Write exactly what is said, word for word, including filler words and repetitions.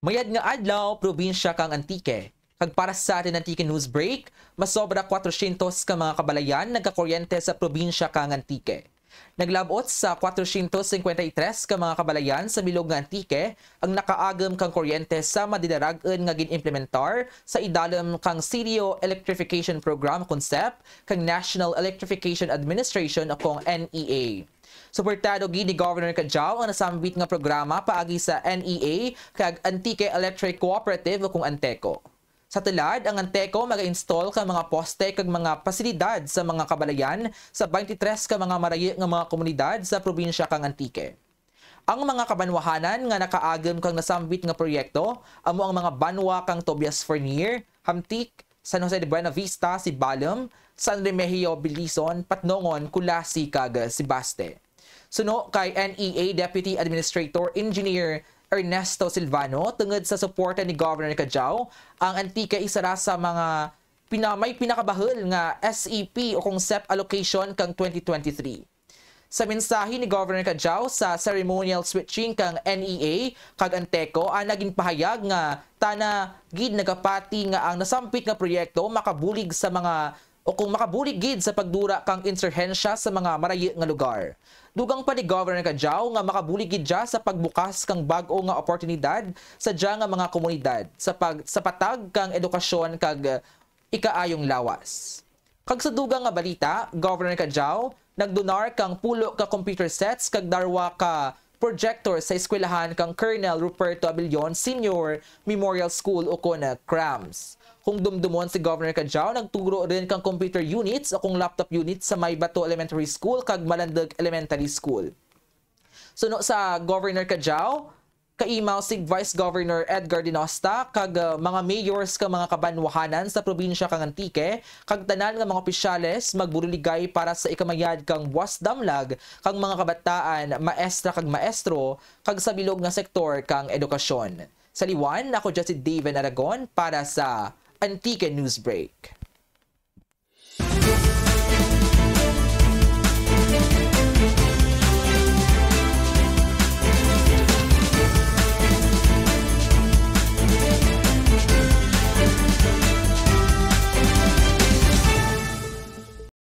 Mayad nga adlaw, probinsya kang Antique. Kag para sa atun Antique News Break, masobra kwatrosyentos ka mga kabalayan nagkakuryente sa probinsya kang Antique. Naglab-ot sa kwatrosyentos singkwenta y tres ka mga kabalayan sa bilog nga Antique ang nakaagum kang kuryente sa madidarag-un nga gin-implementar sa idalum kang Sitio Electrification Program ukon SEP kang National Electrification Administration ukon N E A. Suportado gid ni Governor Cadiao ang nasambit nga programa paagi sa N E A kag Antique Electric Cooperative ukon ANTECO. Sa tulad, ang ANTECO maga-install kang mga poste kag mga pasilidad sa mga kabalayan sa baynte tres ka mga marayu nga mga komunidad sa probinsya kang Antique. Ang mga kabanwahanan nga nakaagum kang nasambit nga proyekto amo ang mga banwa kang Tobias Fornier, Hamtic, San Jose de Buenavista, Sibalom, San Remigio, Belison, Patnongon, Culasi, kag Sebaste. Suno kay N E A Deputy Administrator Engineer Ernesto Silvano, tungud sa suporta ni Governor Cadiao, ang Antique isara sa mga pina-, may pinakabahul nga S E P ukon SEP allocation kang twenty twenty-three. Sa mensahe ni Governor Cadiao sa ceremonial switching kang N E A kag ANTECO, ana ginpahayag nga tana gid nagapati nga ang nasambit nga proyekto makabulig sa mga ukon makabulig gid sa pagdura kang insurhensya sa mga marayu nga lugar. Dugang pa ni Governor Cadiao nga makabulig gid dya sa pagbukas kang bag-o nga oportunidad sa dya nga mga komunidad sa pag-, sa patag kang edukasyon kag ikaayong lawas. Kag sa dugang nga balita, Governor Cadiao nagdonar kang pulo ka computer sets kag darwa ka projector sa eskwelahan kang Colonel Ruperto Abellon Senior Memorial School ukon CRAMS. Kung dumdumon si Governor Cadiao, nagtugro run kang computer units ukon laptop units sa Maybato Elementary School kag Malandug Elementary School. Suno sa Governor Cadiao, kaimaw si Vice Governor Edgar Denosta kag, ah, mga mayors kang mga kabanwahanan sa probinsya kang Antique kag tanan nga mga opisyales magburuligay para sa ikamayad kang buwas damlag kang mga kabataan, maestra kag maestro kag sa bilog nga sektor kang edukasyon. Sa liwan, ako dya si Daven Aragon para sa Antique News Break.